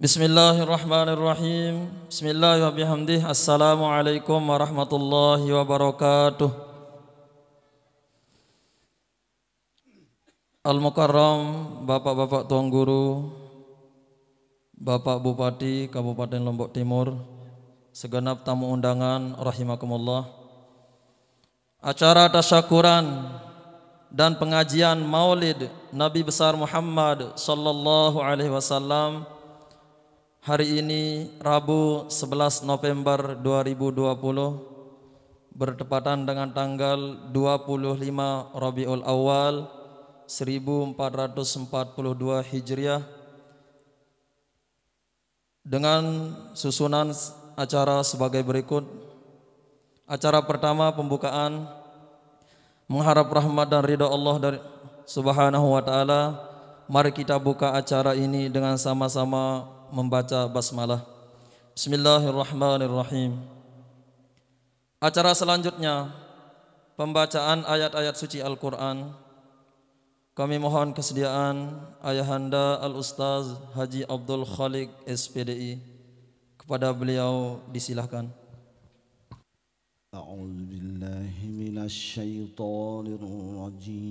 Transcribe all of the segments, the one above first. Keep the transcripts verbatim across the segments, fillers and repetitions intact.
Bismillahirrahmanirrahim. Bismillahirrahmanirrahim. Assalamualaikum warahmatullahi wabarakatuh. Al-Mukarram, Bapak-bapak Tuan Guru, Bapak Bupati Kabupaten Lombok Timur, segenap tamu undangan rahimakumullah. Acara tasyakuran dan pengajian Maulid Nabi Besar Muhammad sallallahu alaihi wasallam hari ini, Rabu, sebelas November dua ribu dua puluh, bertepatan dengan tanggal dua puluh lima Rabiul Awal seribu empat ratus empat puluh dua Hijriah, dengan susunan acara sebagai berikut. Acara pertama, pembukaan, mengharap rahmat dan ridha Allah dari Subhanahu wa Ta'ala. Mari kita buka acara ini dengan sama-sama membaca basmalah. Bismillahirrahmanirrahim. Acara selanjutnya, pembacaan ayat-ayat suci Al-Quran. Kami mohon kesediaan Ayahanda Al-Ustaz Haji Abdul Khaliq, S P D I. Kepada beliau disilahkan. أعوذ بالله من الشيطان الرجيم.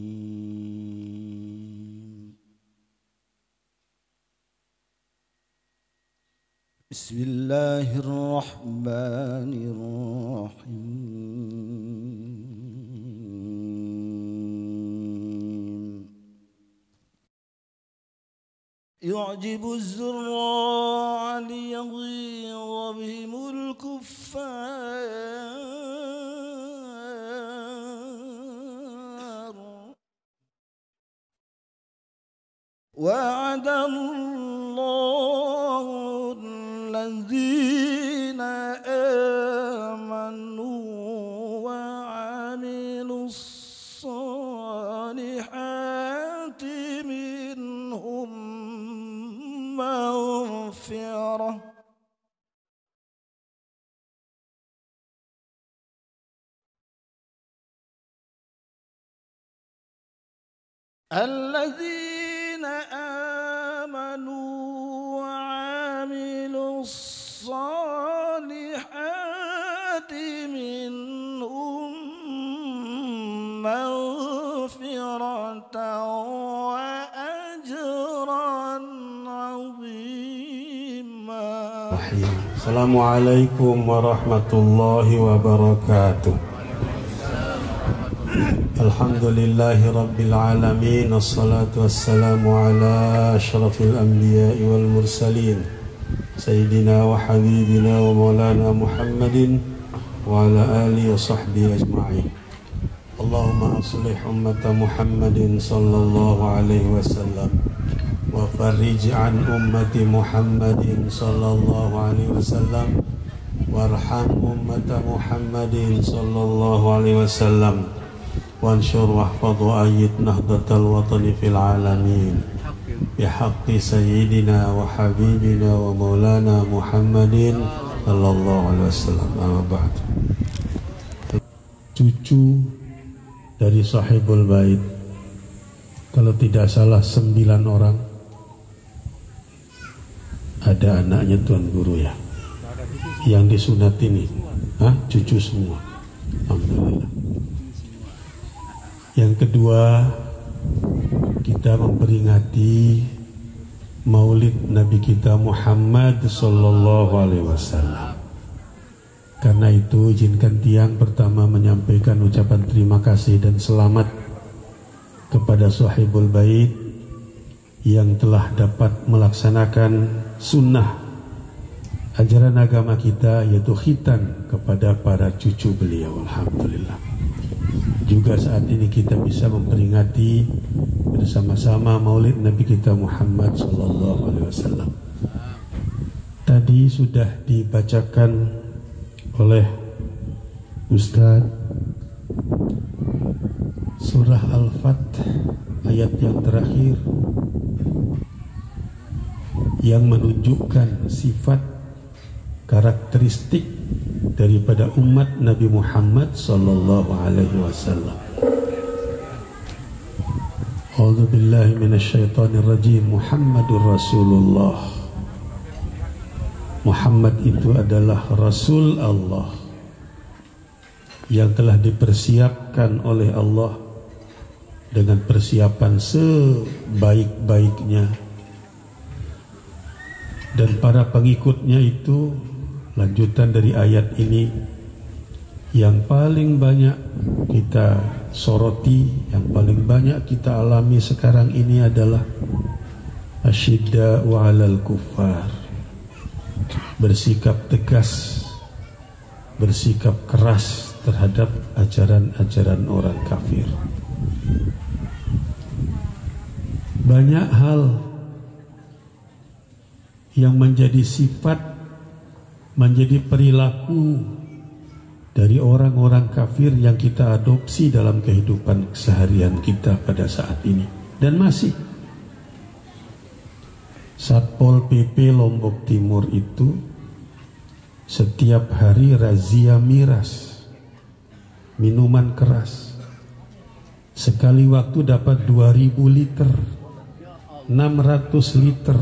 بسم الله الرحمن الرحيم. يعجب الزراع ليغيظ بهم الكفار. وعد الله الذين آمنوا وعملوا الصالحات منهم مغفرة. الذين آمنوا وعملوا الصالحات منهم مغفرة وأجرا عظيما. الرحيم. السلام عليكم ورحمة الله وبركاته. الحمد لله رب العالمين، الصلاة والسلام على أشرف الأنبياء والمرسلين، سيدنا وحبيبنا ومولانا محمد وعلى آله وصحبه أجمعين. اللهم أصلح أمة محمد صلى الله عليه وسلم، وفرج عن أمة محمد صلى الله عليه وسلم، وارحم أمة محمد صلى الله عليه وسلم، وانشر واحفظ وأيد نهضة الوطن في العالمين بحق سيدنا وحبيبنا ومولانا محمد صلى الله عليه وسلم. أما بعد. Cucu dari Sahibul Bait, kalau tidak salah, sembilan orang. Ada anaknya Tuan Guru, ya, yang disunat ini. Hah? Cucu semua. Alhamdulillah. Yang kedua, kita memperingati Maulid Nabi kita Muhammad sallallahu alaihi wasallam. Karena itu, izinkan tiang pertama menyampaikan ucapan terima kasih dan selamat kepada Sahibul Bait yang telah dapat melaksanakan sunnah ajaran agama kita, yaitu khitan kepada para cucu beliau. Alhamdulillah. Juga saat ini kita bisa memperingati bersama-sama Maulid Nabi kita Muhammad sallallahu alaihi wasallam. Tadi sudah dibacakan oleh Ustaz surah Al-Fath ayat yang terakhir, yang menunjukkan sifat karakteristik daripada umat Nabi Muhammad sallallahu alaihi wasallam. A'udzu billahi minasy syaithanir rajim. Muhammadur Rasulullah. Muhammad itu adalah Rasul Allah yang telah dipersiapkan oleh Allah dengan persiapan sebaik-baiknya. Dan para pengikutnya itu, lanjutan dari ayat ini, yang paling banyak kita soroti, yang paling banyak kita alami sekarang ini adalah asyidda'u 'alal kuffar. Bersikap tegas, bersikap keras terhadap ajaran-ajaran orang kafir. Banyak hal yang menjadi sifat, menjadi perilaku dari orang-orang kafir yang kita adopsi dalam kehidupan keseharian kita pada saat ini. Dan masih Satpol P P Lombok Timur itu setiap hari razia miras, minuman keras. Sekali waktu dapat dua ribu liter, enam ratus liter.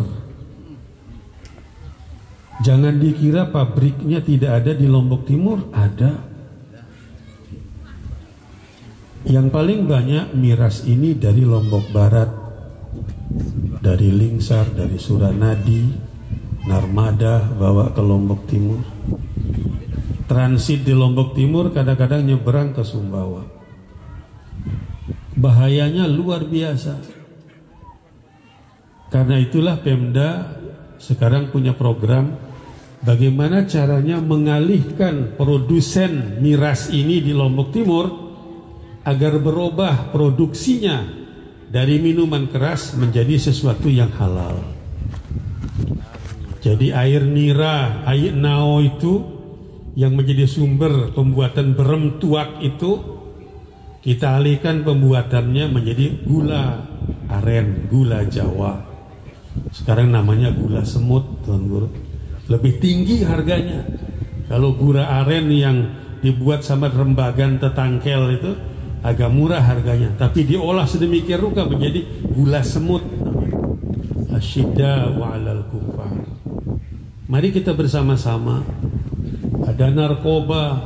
Jangan dikira pabriknya tidak ada di Lombok Timur, ada. Yang paling banyak miras ini dari Lombok Barat, dari Lingsar, dari Suranadi, Narmada, bawa ke Lombok Timur. Transit di Lombok Timur, kadang-kadang nyeberang ke Sumbawa. Bahayanya luar biasa. Karena itulah Pemda sekarang punya program bagaimana caranya mengalihkan produsen miras ini di Lombok Timur agar berubah produksinya dari minuman keras menjadi sesuatu yang halal. Jadi air nira, air nao itu yang menjadi sumber pembuatan berem tuak itu, kita alihkan pembuatannya menjadi gula aren, gula Jawa. Sekarang namanya gula semut, Tuan Guru. Lebih tinggi harganya. Kalau gula aren yang dibuat sama rembagan tetangkel itu agak murah harganya, tapi diolah sedemikian rupa menjadi gula semut. Asyidda'u 'alal kuffar. Mari kita bersama-sama. Ada narkoba,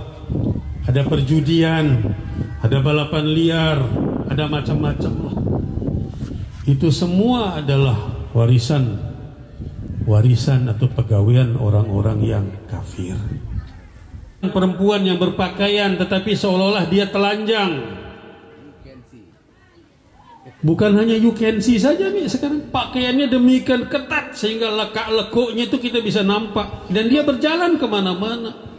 ada perjudian, ada balapan liar, ada macam-macam lah. Itu semua adalah warisan, warisan atau pegawaian orang-orang yang kafir. Perempuan yang berpakaian tetapi seolah-olah dia telanjang. Bukan hanya you can see saja nih sekarang, pakaiannya demikian ketat sehingga lekak-lekuknya itu kita bisa nampak. Dan dia berjalan kemana-mana.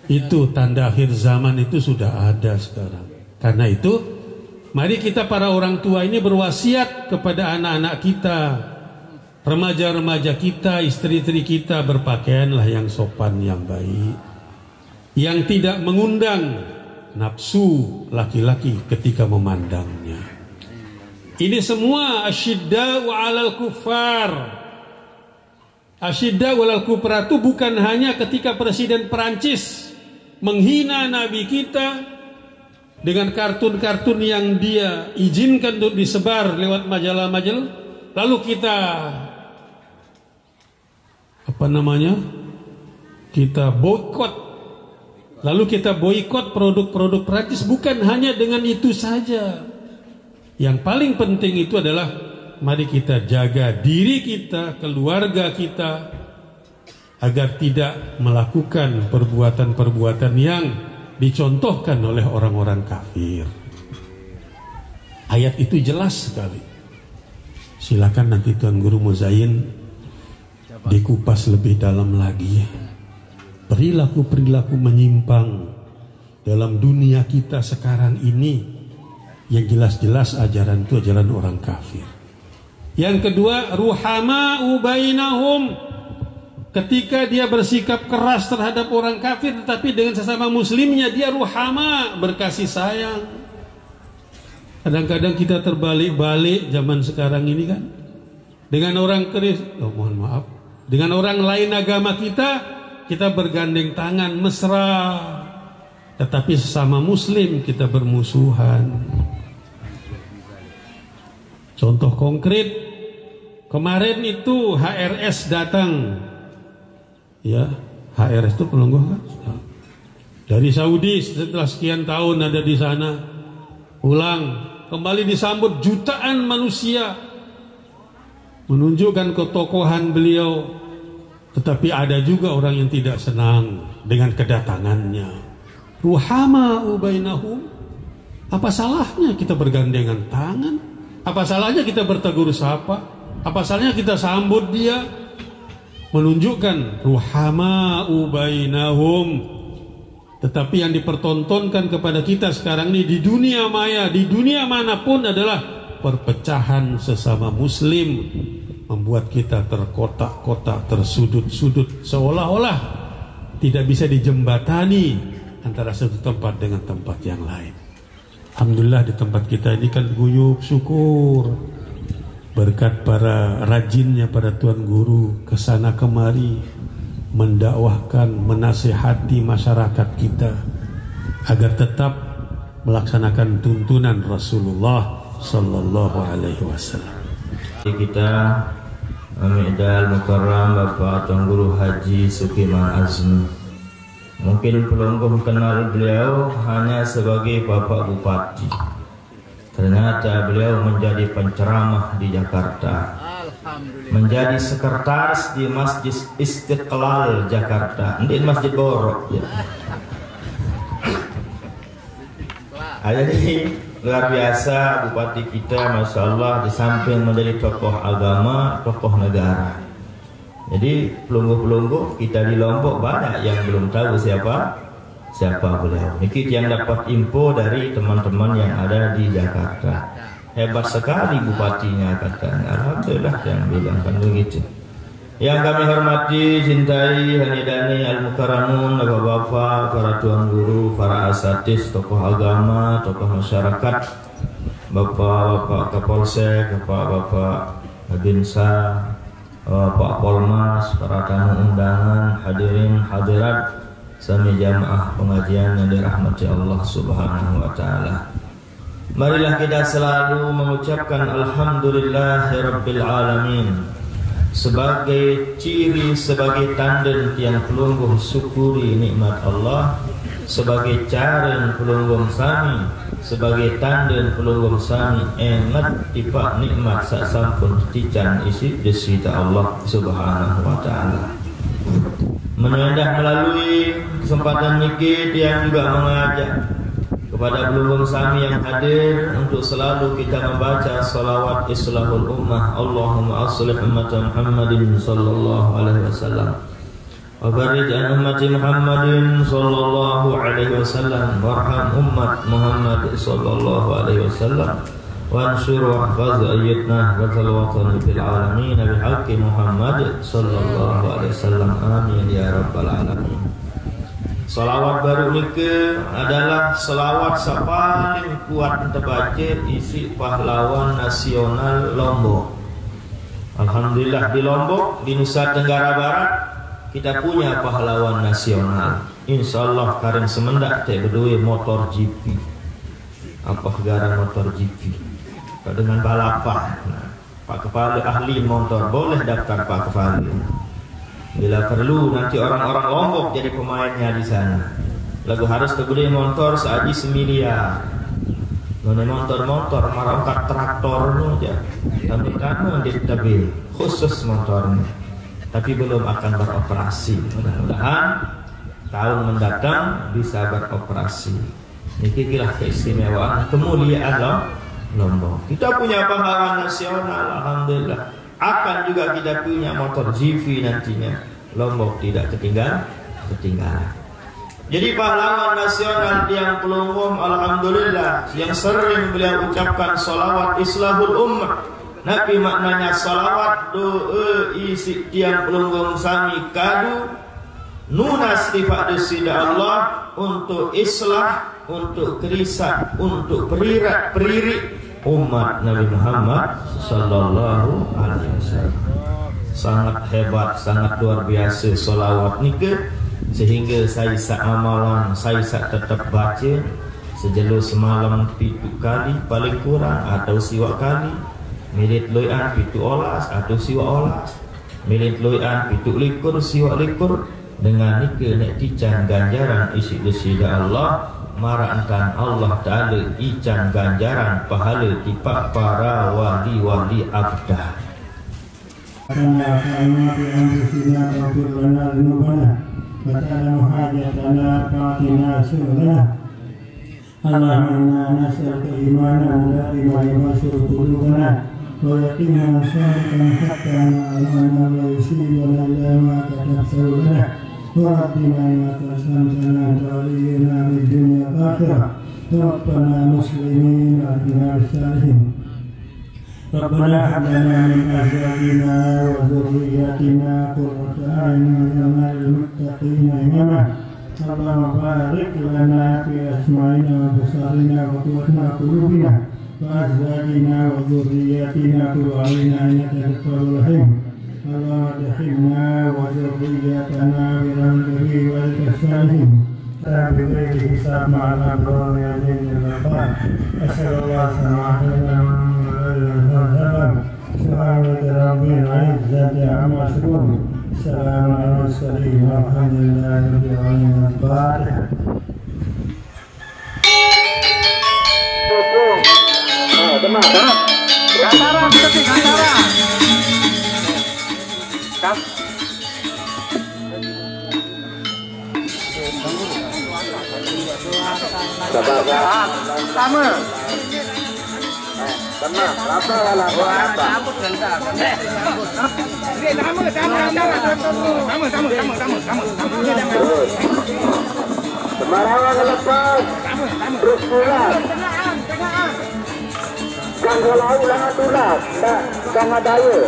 Itu tanda akhir zaman itu sudah ada sekarang. Karena itu, mari kita para orang tua ini berwasiat kepada anak-anak kita, remaja-remaja kita, istri-istri kita, berpakaianlah yang sopan, yang baik, yang tidak mengundang nafsu laki-laki ketika memandangnya. Ini semua asyidda'u 'alal kuffar. Asyidda'u 'alal kuffar itu bukan hanya ketika Presiden Perancis menghina Nabi kita dengan kartun-kartun yang dia izinkan untuk disebar lewat majalah-majalah, lalu kita, apa namanya, kita boikot. Lalu kita boikot produk-produk Prancis. Bukan hanya dengan itu saja. Yang paling penting itu adalah mari kita jaga diri kita, keluarga kita, agar tidak melakukan perbuatan-perbuatan yang dicontohkan oleh orang-orang kafir. Ayat itu jelas sekali. Silakan nanti Tuan Guru Muzain dikupas lebih dalam lagi. Perilaku-perilaku menyimpang dalam dunia kita sekarang ini, yang jelas-jelas ajaran itu ajaran orang kafir. Yang kedua, ruhama'u bainahum. Ketika dia bersikap keras terhadap orang kafir, tetapi dengan sesama muslimnya dia ruhama, berkasih sayang. Kadang-kadang kita terbalik-balik zaman sekarang ini kan. Dengan orang Kristen, oh, mohon maaf, dengan orang lain agama kita, kita bergandeng tangan, mesra. Tetapi sesama muslim kita bermusuhan. Contoh konkret, kemarin itu H R S datang Ya, H R S itu pelungguh kan? Dari Saudi, setelah sekian tahun ada di sana, pulang, kembali disambut jutaan manusia, menunjukkan ketokohan beliau. Tetapi ada juga orang yang tidak senang dengan kedatangannya. Ruhama ubainahum. Apa salahnya kita bergandengan tangan? Apa salahnya kita bertegur sapa? Apa salahnya kita sambut dia? Menunjukkan ruhama ubainahum. Tetapi yang dipertontonkan kepada kita sekarang ini di dunia maya, di dunia manapun, adalah perpecahan sesama muslim, membuat kita terkotak-kotak, tersudut-sudut, seolah-olah tidak bisa dijembatani antara satu tempat dengan tempat yang lain. Alhamdulillah, di tempat kita ini kan guyub syukur berkat para rajinnya para tuan guru kesana kemari mendakwahkan, menasihati masyarakat kita agar tetap melaksanakan tuntunan Rasulullah sallallahu alaihi wasallam. Kita Amidal Mukarram Bapak Tuan Guru Haji Sukiman Azmi. Mungkin pelungguh kenal beliau hanya sebagai Bapak Bupati. Ternyata beliau menjadi penceramah di Jakarta. Menjadi sekretaris di Masjid Istiqlal Jakarta. Ini Masjid Borok ya. Ah, jadi luar biasa Bupati kita, Masya Allah, di samping menjadi tokoh agama, tokoh negara. Jadi pelungguh-pelungguh kita di Lombok banyak yang belum tahu siapa siapa beliau. Niki yang dapat info dari teman-teman yang ada di Jakarta. Hebat sekali bupatinya katanya. Alhamdulillah yang bilang kan begitu. Yang kami hormati, cintai, hanidani, al-mukaramun, bapak-bapak, para tuan guru, para asatis, tokoh agama, tokoh masyarakat, bapak-bapak Kapolsek, bapak-bapak Babinsa, bapak Polmas, para tamu undangan, hadirin hadirat, sami jamaah pengajian yang dirahmati Allah Subhanahu wa taala. Marilah kita selalu mengucapkan alhamdulillahirabbil alamin sebagai ciri, sebagai tanden tiang pelungguh syukuri nikmat Allah, sebagai caren pelungguh sami, sebagai tanden pelungguh sami enget tipak nikmat sak sampun tican isi desita Allah Subhanahu wa taala. Menendah melalui kesempatan niki tiang juga mengajak kepada pelungguh sami yang hadir untuk selalu kita membaca salawat islahul ummah. Allahumma aslih ummata Muhammadin sallallahu alaihi wasallam. Wa farrij an ummati Muhammadin sallallahu alaihi wasallam. Warham ummat Muhammad sallallahu alaihi wasallam. Wansur wahfaz ayyidna wa salawatan fil alamin bihaqqi Muhammad sallallahu alaihi wasallam. Amin ya rabbal alamin. Salawat baru nika adalah salawat sak paling kuat terbaca isi pahlawan nasional Lombok. Alhamdulillah di Lombok, di Nusa Tenggara Barat, kita punya pahlawan nasional. Insya Allah karing semendak tak berdua motor G P. Apa gara motor G P? Kalau dengan balapan. Nah, Pak Kepala ahli motor, boleh daftar Pak Kepala. Bila perlu nanti orang-orang Lombok jadi pemainnya di sana. Lagu harus terbeli motor seaji semiliar. Nune motor-motor marangkat traktor nu aja. Tapi kamu di tebing khusus motornya. Tapi belum akan beroperasi. Mudah-mudahan tahun mendatang bisa beroperasi. Niki kilah keistimewaan, kemuliaan Lombok. Kita punya pahlawan nasional, alhamdulillah. Akan juga kita punya motor G V nantinya. Lombok tidak ketinggal, ketinggalan. Jadi pahlawan nasional tiang pelungguh, alhamdulillah, yang sering beliau ucapkan salawat islahul ummah. Nabi maknanya salawat doa isi tiang pelungguh sami kadu nunas tipak desida Allah untuk islah, untuk kerisak, untuk perirak peririk umat Nabi Muhammad sallallahu alaihi wasallam. Sangat hebat, sangat luar biasa salawat nika, sehingga saya sak amalan, saya sak tetap baca sejelo semalam pitu kali paling kurang atau siwak kali, mirit loyan pitu olas atau siwak olas. Milin teluian pitu likur siwak likur, dengan nike nek tican ganjaran isik desida Allah, marak entan Allah Taala ican ganjaran pahala tipak para wali-wali abdah. ربنا ظلمنا أنفسنا فاغفر لنا ذنوبنا وتعلم حاجتنا فأعطنا سؤلنا. اللهم إنا نسألك إيمانا دائما يباشر قلوبنا ويقينا صادقا حتى نعلم أنه لا يصيبنا إلا ما كتبته لنا. وربنا إنك أنت ولينا في الدنيا والآخرة. توفنا مسلمين وألحقنا بالصالحين. ربنا هب لنا من أزواجنا وذرياتنا قرة أعين واجعلنا للمتقين إماما. اللهم بارك لنا في أسماعنا وأبصارنا وقوتنا وقلوبنا وأزواجنا وذرياتنا، تب علينا إنك أنت التواب الرحيم. اللهم أدخلنا وذرياتنا برحمتك في عبادك الصالحين. بغير حساب مع الأبرار يا ذا الجلال والإكرام. أسأل الله سبحانه وتعالى. سبحان ربك رب العزة عما يصفون. سلام على المرسلين والحمد لله رب العالمين. الفاتحة. Ah, tenang. Gantaran, kita sih, gantaran. Kan? Sabar, Kak. Ah, sama. Eh, tenang, sabar, sabar, sabar. Sama, sama, sama, sama, sama. Sama, sama, sama, sama, sama, sama. Terus. Sembarangan lepas. Terus pulang. Jangan lalu, jangan tulas. Tak, jangan daya.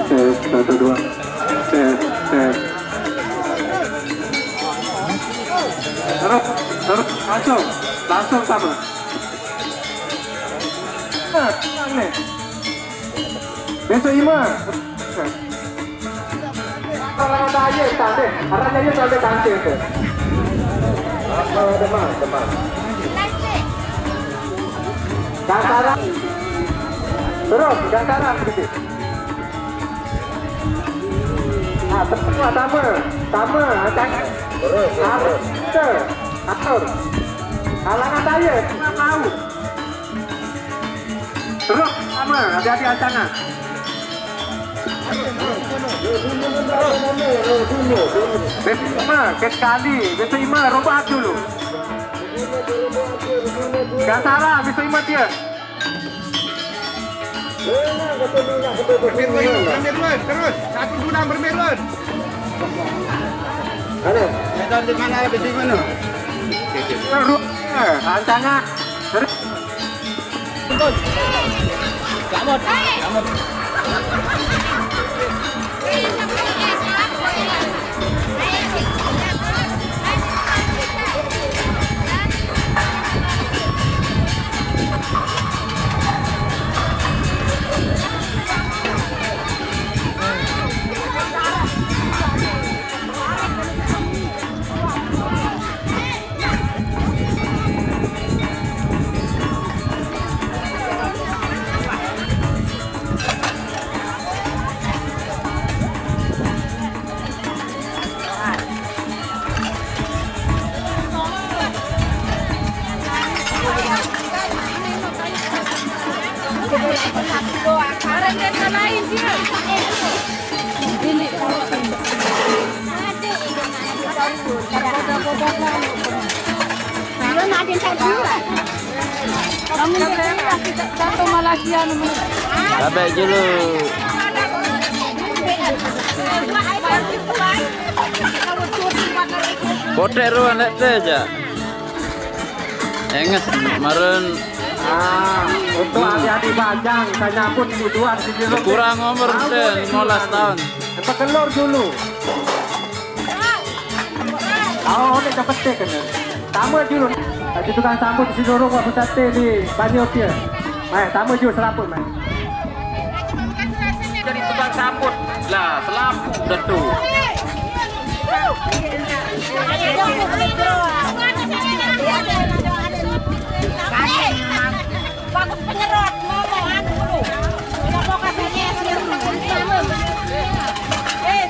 Tes, satu, dua. Tes, tes. Terus, terus, langsung, langsung sama. Nah, nih. Besok Ima. Arah daya tadi, arah daya tadi kancing tu. Apa demam, demam. Gantaran. Terus, gantaran sedikit. Ah, tepat, sama. Sama, atas. Terus, terus. Atur. Atur. Halangan saya, cuma tahu. Terus, sama, hati-hati ancangan. Terima, sekali, terima, robat dulu. Gak salah, terima dia. Bermain terus, bermain terus, terus. Satu guna bermain terus. Ada. Kita di mana, di mana? Terus, ancangan. Terus. Sampai dulu. Potek ruan lek teh aja. Enges maren. Ah, untuk adik-adik bajang, saya nyambut kebutuhan si Jero. Kurang umur teh lima belas tahun. Pekelur dulu. Oh, ini dapat teh kena. Sama julu. Tadi tukang sambut si Dorong waktu sate di Banyu dia. Mai, sama julu seraput, mai. Jadi tukang sambut. Lah, selapu dah tu. Bagus penyerot, ngomong anu dulu. Udah mau kasih yes, yes, yes, yes. Eh,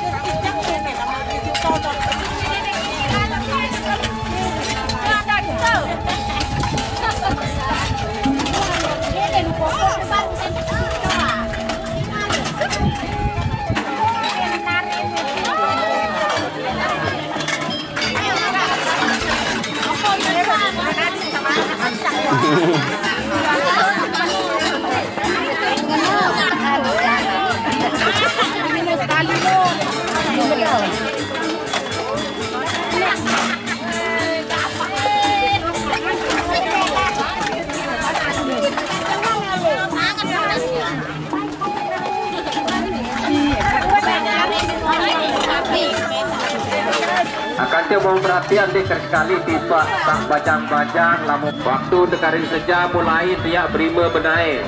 Akan dia mau perhatian deh sekali tiba tak bajang-bajang lamun waktu tekaring seja mulai tiap berima benai.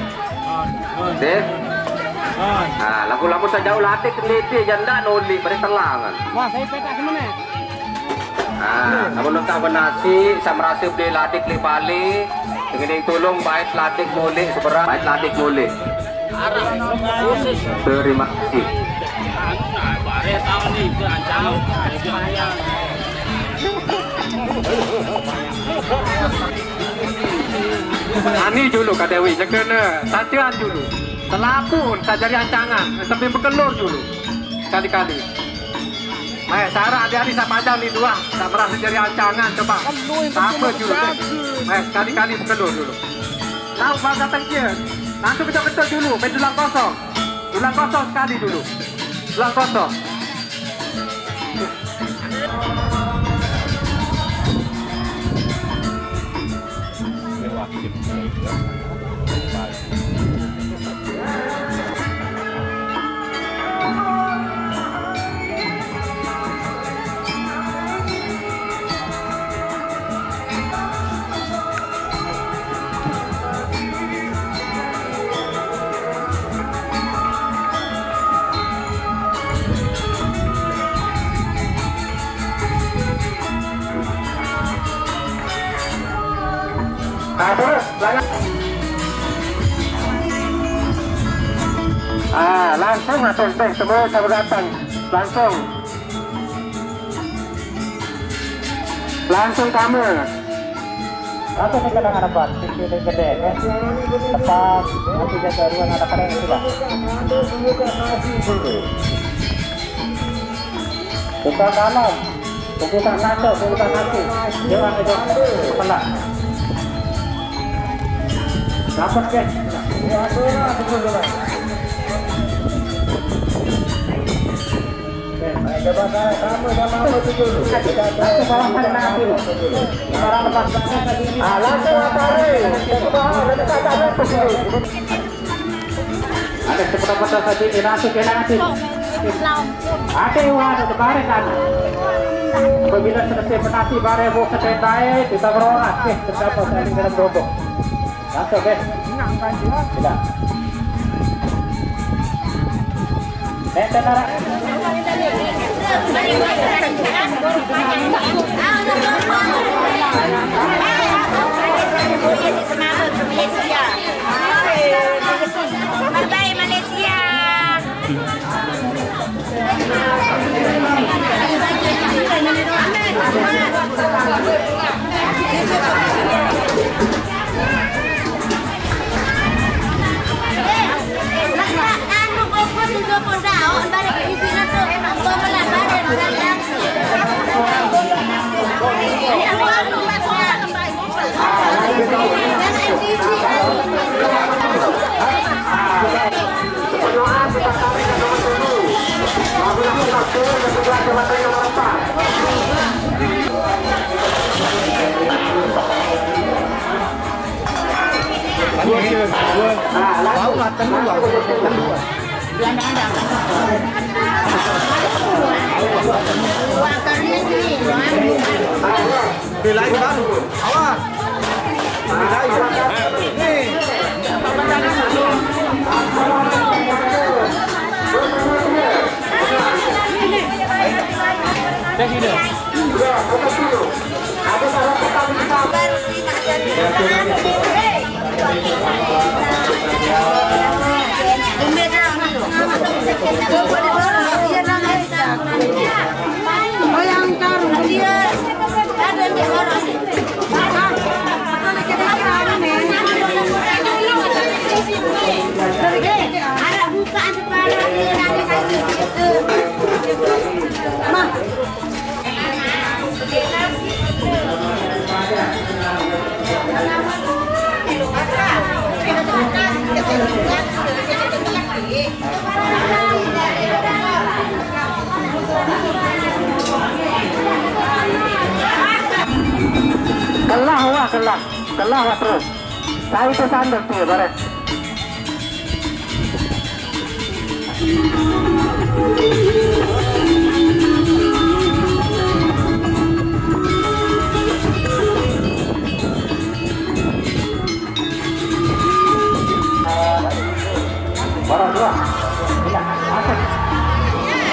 Deh. Ah, lagu-lagu sajauh latih teliti janda nuli beri telangan. Wah, saya petak semenit. Ah, lamun entah benasi, saya merasa beli latih beli bali, ngiring tulung bait latih mulih seberang, bait latih mulih. Terima kasih. Ani dulu Kak Dewi, nyekena sajian dulu. Telapun sajari ancangan, sambil bekelur dulu. Sekali-kali. Mai, syarat adik-adik sak panjang ni dua, tak merasa jadi ancangan, coba. Sama dulu. Mai, sekali-kali bekelur dulu. Tahu bahasa tengkir. Langsung betul-betul dulu, main dulang kosong. Dulang kosong sekali dulu. Dulang kosong. Nah, terus, lanjut. Ah, langsung atau teh semua sama datang. Langsung. Langsung kamu. Aku ni kadang ada buat, sikit dia gede, ya. Tepat, aku jaga ruang ada kadang sudah. Buka kanan, buka masuk, buka kaki. Jangan itu kepala. Dapat ke? Ada sepeda-peda saja, inasi, inasi. Ada yang ada, ada barek kan. Apabila selesai penasi, barek bawa ke tenda, kita berorot, eh, terdapat dari dalam rombong. Masuk, eh. Tidak. Eh, tenara. Malaysia. Malaysia. Tahu lah, tengok lah. Belain baru. Awas. Belain. Nih. Teh sini. Kelah wah, kelah. Kelah wah terus. Saya itu sandal tuh, bareng.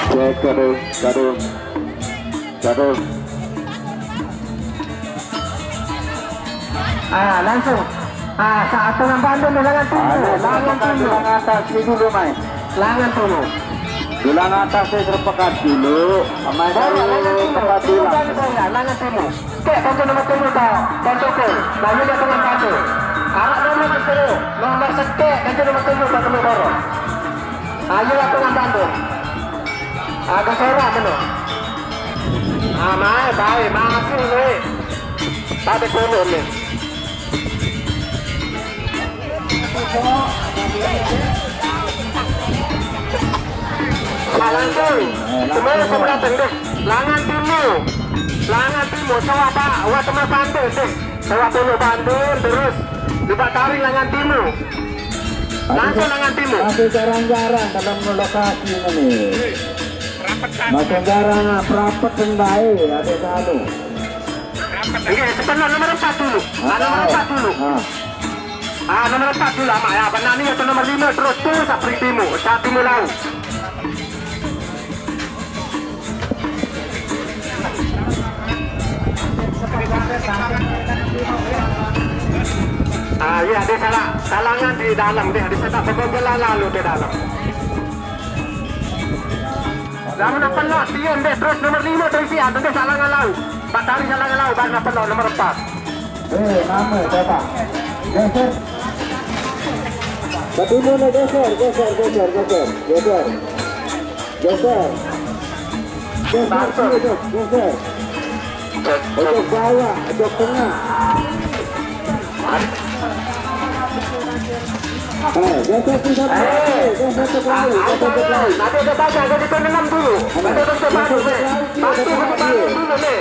Cek, kado, kado, kado. Ah, langsung. Ah, saat tengah bandung, langan tunggu. Anu, langan tunggu. Langan atas dulu, mai. Langan tunggu. Dulang atas saya terpekat dulu. Amai baru, baru langan tunggu. Tempat tunggu dulang. Baru, baru, langan tunggu. Kek, bantu nomor telu tau. Bantu ke. Lalu dia tengah bantu. Arak nomor sepuluh. Nomor sekek, bantu nomor telu, bantu nomor baru. Ayo lah tengah bantu. Ada seorang mana? Ah, mai, baik, masih, weh. Tak ada kolom ni. Langan timu. Semua semua datang deh. Langan timu. Langan timu. Sawah pak, wah teman pantai deh. Sawah tolok pantai terus. Lepas tarik langan timu. Langsung langan timu. Masih jarang-jarang dalam lokasi ini. Masih jarang, rapet dan baik, ada selalu. Okey, sebelah nomor empat dulu. Ah, nomor empat dulu. Ah. Ah, nomor empat dulu, Amak, ya. Benar ni atau nomor lima terus tu, Sapri Timur. Satu Timur laut. Ah, ya, dia salah. Salangan di dalam dia. Dia tak berjalan lalu di dalam. Lama nak pelak, dia dia terus nomor lima tu isi. Ah, dia salangan laut. Empat hari salangan laut, baru nak pelak nomor empat. Eh, nama siapa? Geser. Ke timur ni, geser, geser, geser, geser. Geser. Geser. Geser, geser, geser. Ojok bawah, ojok tengah. Eh, geser, geser, geser, geser, geser. Nanti dia baca, dia kena enam dulu. Nanti dia baca, dia baca dulu ni.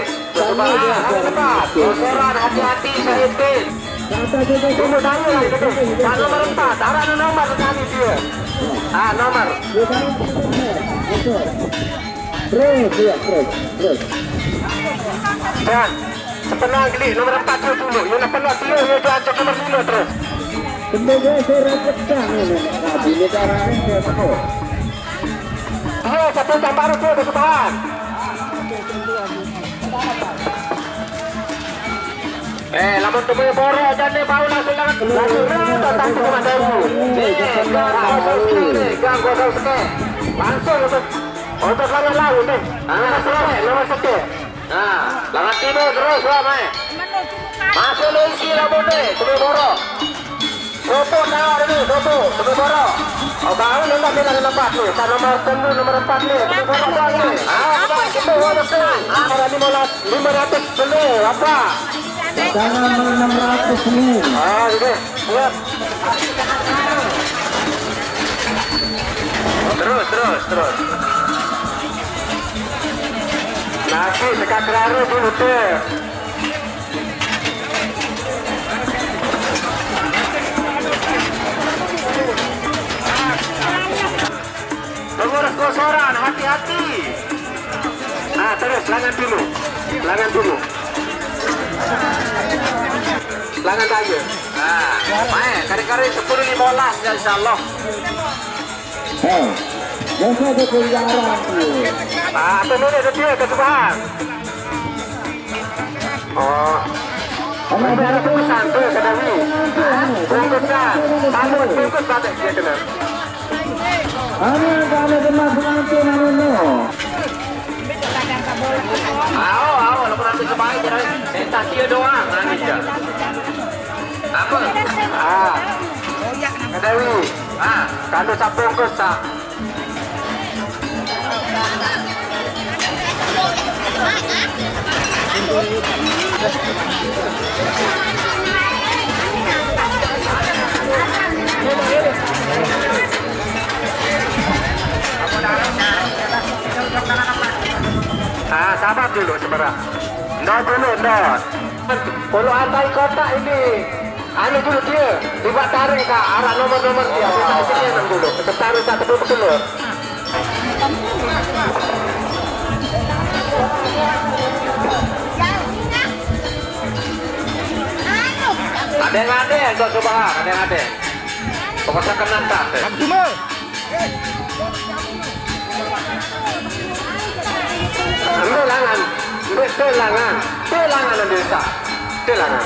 Wah, hebat. Bocoran, hati-hati, Syaitin. Tunggu saya lah, gitu. Nah, nomor empat. Arah nomor sekali dia. Ah, nomor. Terus, ya, terus, terus. Dan sepenang geli, nomor empat tu dulu. Yang nak penang dia, dia jual nomor lima terus. Semoga saya rapat dah ni. Nah, bila dah rame, saya tahu. Dia satu tambah tu, dia ketahan. Eh, lamun temui borok jane bau langsung langan. Langsung langan tanpa kena daru. Eh, gang kosong sekali, gang kosong sekali. Langsung untuk, untuk langan laut deh. Ah, nomor sekali, nomor sekali. Nah, langan timu terus, wah, mai. Masuk lagi lamun deh, temui borok. Sopo tau dulu, sopo, sopo boro. Oh, baru nembak bilang lepas ni. Tak nomor telu, nomor empat ni. Sopo boro buat ni. Ah, apa? Kita buat apa? Ah, ada lima ratus, lima ratus beli, apa? Jangan enam ratus ni. Ah, gitu. Buat. Terus, terus, terus. Nasi dekat kerara pun betul. Pengurus Gosoran, hati-hati. Ah, terus, langan timu. Langan timu. Langan daya. Ah, main. Kali-kali sepuluh lima belas, ya, insya Allah. Eh, biasa ada pelihara tu. Ah, apa mana dia, dia kesubahan? Oh. Anak bungkusan tu, kata ni. Bungkusan. Tamu bungkus batik dia kena. Anak, anak demak pengantin, anak no. Au, au, lapan ratus sebaik je, Rai. Minta dia doang, ha, ni je. Apa? Ah. Kadawi. Ah. Kalau siapa kau sak? Berat. Ndak dulu, ndak. Kalau antai kotak ini, anu dulu dia, tiba tarik ka arah nomor-nomor dia. Dia tak sini enam dulu. Sebentar, tak dulu, dulu. Ada yang ada, kau coba, ada yang ada. Pokoknya kena tak, eh. Ambil langan, ambil telangan, telangan ambil tak, telangan.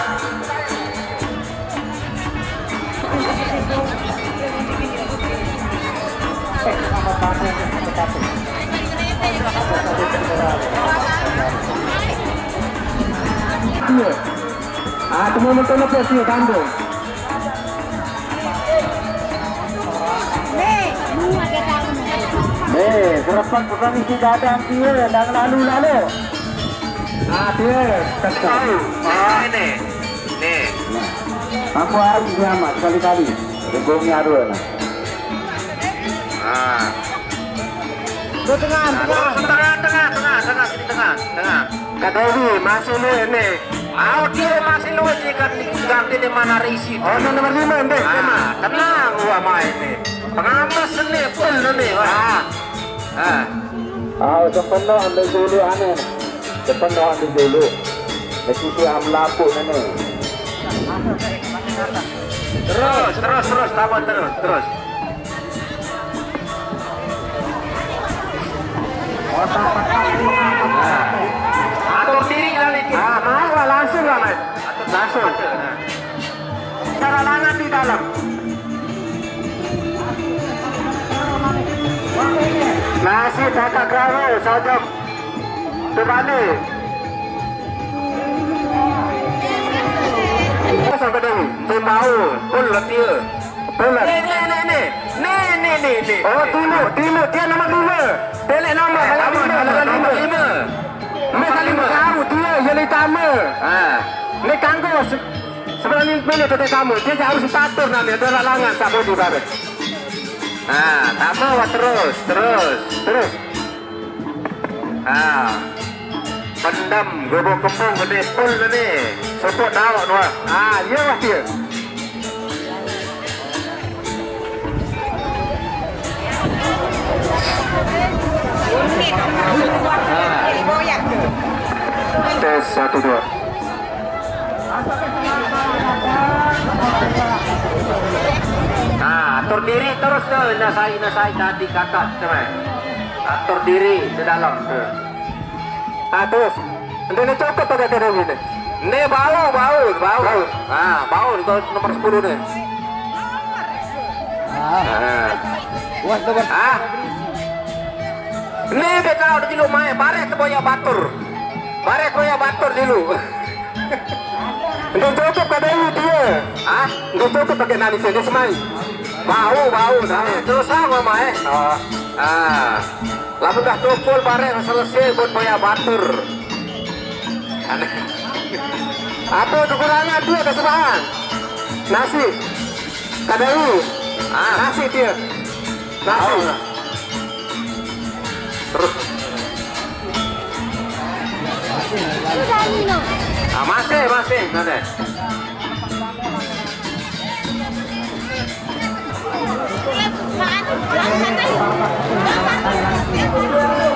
Iya. Ah, temu menonton apa sih, Bandung? Eh, serapan petani si dadang dia, dah lalu-lalu. Ah, dia, kesal. Ah, ini. Nih. Nah. Aku harus nyaman sekali-kali. Dukungnya dua, nah. Ah. Ke tengah, tengah. Tengah, tengah, tengah, tengah, sini tengah, tengah. Kak Dewi, masih lu ini. Au, dia masih lu, dia kan ganti di mana isi. Oh, ini nomor lima, Mbak, lima. Ah, tenang, gua main nih. Pengamas nih, full nih, wah. Ah. Ah. Ah, sempena ambil dulu, aneh. Sempena ambil dulu. Mesti dia melapuk, aneh. Terus, terus, terus, tambah terus, terus. Atur diri kali ini. Ah, main lah, langsung lah, main. Langsung. Cara langan di dalam. Nasi kakak kau, sojok. Terbalik. Sampai dong, tembau, pun letih. Pelan. Nih, nih, nih, nih. Nih, nih, nih, nih. Oh, tilu, tilu. Dia nomor lima. Pelek nomor, eh, nomor lima, nomor lima. Nomor lima. Ni kali tahu dia, yang utama. Ah. Ni kanggo se-, sebenarnya ni tu tamu. Dia harus tatur nanti, ada lalangan, tak boleh bareng. Ah, tambah, wah, terus, terus. Terus. Ah. Pendem, gubuk kembung, gede pun ni. Sopok daun, wah. Ah, iya, wah, dia. Tes satu, dua. Nah, atur diri terus tu, nasai, nasai tadi kakak tu, eh. Atur diri ke dalam tu. Ah, terus. Ente ni cokot pakai kerudung ni. Ni bau, bau, bau. Bau. Ah, bau tu nomor sepuluh ni. Ah. Ah. Wah, tu ber- Ah. Ni dia tahu dulu main, bareh tu boya batur. Bareh boya batur dulu. Ente cokot pakai dia. Ah, ente cokot pakai nani sini semai. Bau, bau, dah. Terus sama, Mai. Ah. Ah. Lamun dah tukul bareng selesai buat boya batur. Aneh. Apa kekurangan dia kesubahan? Nasi. Kadai. Ah. Nasi dia. Nasi. Oh. Terus. Ah, masih, masih, masih.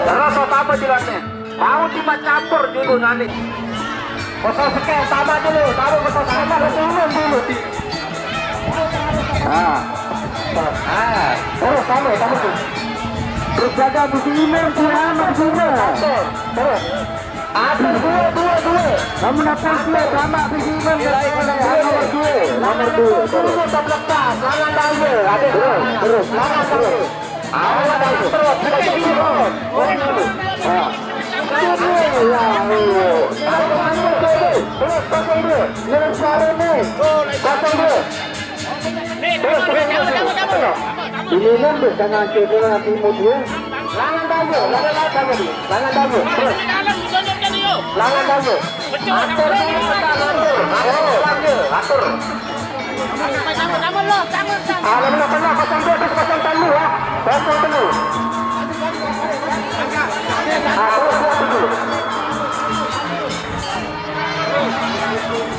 Terus apa, apa jelasnya? Mau cuma campur dulu nanti. Kosong sekian, tambah dulu, tambah kosong sekian, kosong dulu. Ah. Ah. Terus tambah, tambah tuh. Terus jaga bisi imam, tuh amat, tuh. Terus. Atas dua, dua, dua. Kamu nak tahu dia sama bisi imam. Nilai nomor dua, nomor dua. Terus. Terus, terus. Terus, terus. Terus. Terus. Terus. Terus. Terus. Terus. Terus. Terus. Terus. Terus. Terus. Ini kan bisa ngancur dengan timu dia. Langan tahu, langan tahu, langan tahu. Terus. Langan tahu. Atur dulu, atur, atur, atur. Ah, lalu nak pernah kosong dua, terus kosong telu, ah. Kosong telu. Ah, terus dua tujuh.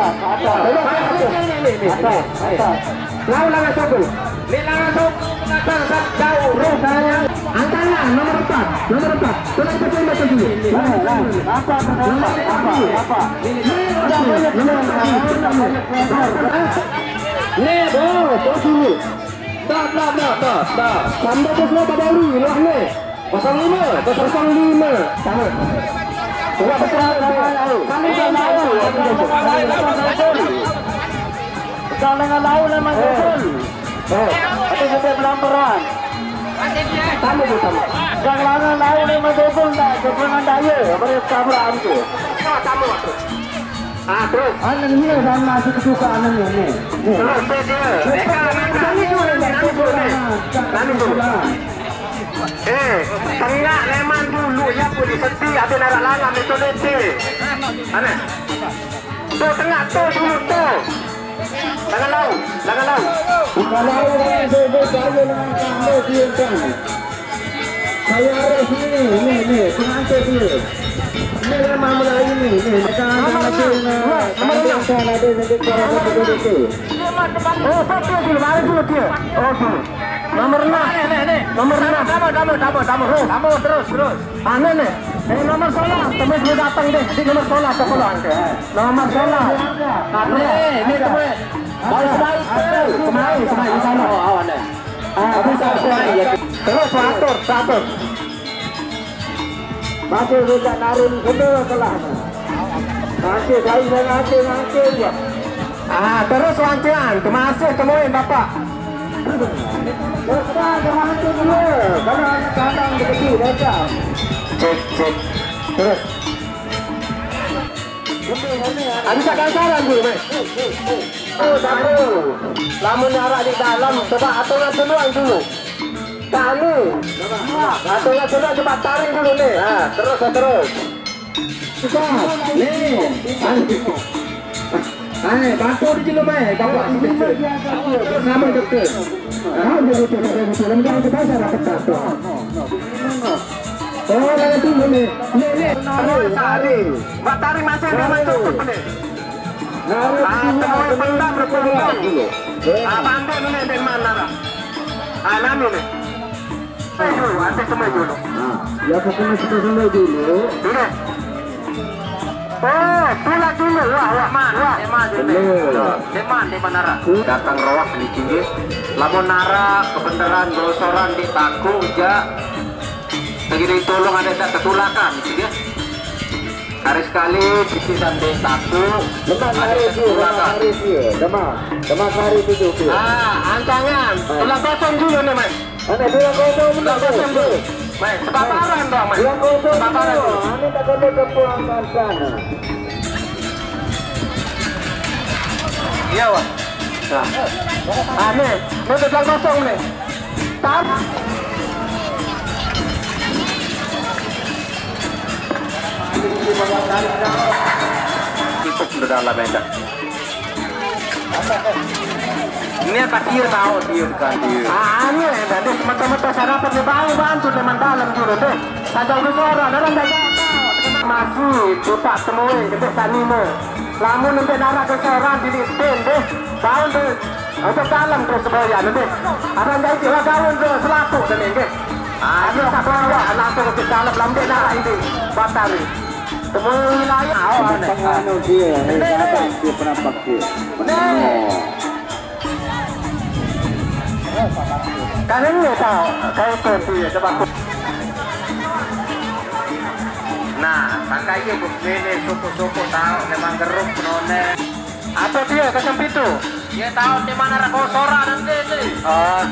atas, atas. Atas, atas. Lawan, lawan satu. Ini lawan satu, pengatas, satu, jauh. Terus, sayang. Angkanya nomor empat, nomor empat. Coba kita terima dulu. Lawan, lawan. Apa, apa, apa, apa? Nomor empat. Nomor empat. Nih, bro, terus dulu. Dah, dah, dah, dah, dah. Sampai ke sana, Pak Dauri, lah, nih. Kosong lima, kosong lima. Sama. Coba besar, sama, sama. Kami tak tahu. Besar dengan laut memang betul. Eh. Tapi sampai pelan-pelan. Tamu tu, tamu. Yang lanang laut memang betul tak? Keberangan daya. Apa dia, kamera tu? Tamu tu. Ah, terus. Anak ni dah masuk ke suka anak ni. Ni. Terus, terus, terus. Mereka, mereka. Kami dulu, kami dulu. Kami dulu. Eh, tengah leman dulu, ya, pun di seti, ada narak lalam, itu nanti. Mana? Tu tengah, tu dulu, tu. Jangan laut, jangan laut. Bukan laut, eh, tu, tu, saya dengan kamu, dia kan. Saya harus ni, ni, ni, pengantin dia. Ni memang Melayu ni, ni. Mereka ada, ada, ada, ada, ada, ada, ada, ada, ada. Oh, betul, betul, baru dulu dia. Oh, tu. Nomor enam. Ni, ni, ni. Nomor enam. Tamu, tamu, tamu, tamu. Tamu, terus, terus. Mana ni? Eh, nomor sola. Tembus dia datang deh. Di nomor sola, tak sola. Nomor sola. Ni, ni, tembus. Baik, baik, baik. Kemari, kemari, di sana. Oh, awan deh. Ah, aku tak kemari, ya. Terus, seratus, seratus. Masih juga narun kedua telah. Masih saya nanti, nanti, ya. Ah, terus lantian. Terima kasih, temuin, Bapak. Besar, terima kasih, dulu. Kalau anak kandang begitu, datang. Cek, cek. Terus. Ada tak kasaran dulu, Mas? Oh, tak tahu. Lamun arak di dalam, coba aturan duluan dulu. Kami. Aturan duluan, coba tarik dulu nih. Nah, terus, terus. Stop. Nih. Hai, bantu di dulu, mai. Bapak, terus nama doktor. Ah, dia betul, dia betul. Lembang ke pasar, apa tak? Oh, lagi tunggu nih. Nih, nih. Tarik, tarik. Batari masih ada, masih cukup nih. Ah, tarik, tarik, tarik, tarik. Ah, pandai nih, di mana lah? Ah, nanu nih. Sampai dulu, nanti sampai dulu. Ah, ya, pokoknya kita sampai dulu. Dulu. Oh, tulah dulu. Wah, wah, man. Wah, di mana dulu? Bener. Di mana, di mana, Ra? Datang roh di tinggi. Lamun nara kebenaran, gosoran di taku, ja. Lagi ditolong ada tak ketulakan, gitu ya. Hari sekali, sisi sampai taku, lepas ada hari itu, lepas ketulakan. Hari itu, lepas, lepas hari itu. Ah, ancangan. Ah. Tulang kosong dulu nih, Mas. Mana tulang kosong? Tulang kosong dulu. Mas, sepaparan dong, Mas. Tulang kosong dulu. Sepaparan dulu. Anu tak ada kepulangan sana. Iya, Wak. Nah. Ah, nih. Nih, tulang kosong nih. Tar. Cukup sudah dalam, enggak? Ini apa dia tahu dia bukan dia. Ah, anu ya, tadi semata-mata sarapan dia bawa bantu teman dalam juga deh. Tajam ke suara, dalam jaga. Masih buka temui, gede sanime. Lamun nanti nara ke suara di litin deh. Tahu deh. Untuk dalam terus sebagian nanti. Ada yang jadi lah daun ke selaku dan ini. Ah, dia tak bawa, langsung ke dalam, lambe nara ini. Batari. Temui wilayah, oh, aneh. Penganu dia, eh, kenapa dia penampak dia? Benar. Oh. Kan ini tahu, kayak kopi ya, coba. Nah, pakai aja buk ini, suku-suku tahu, memang geruk, penone. Apa dia, kacang pitu? Dia tahu di mana rakosoran nanti, nih. Oh.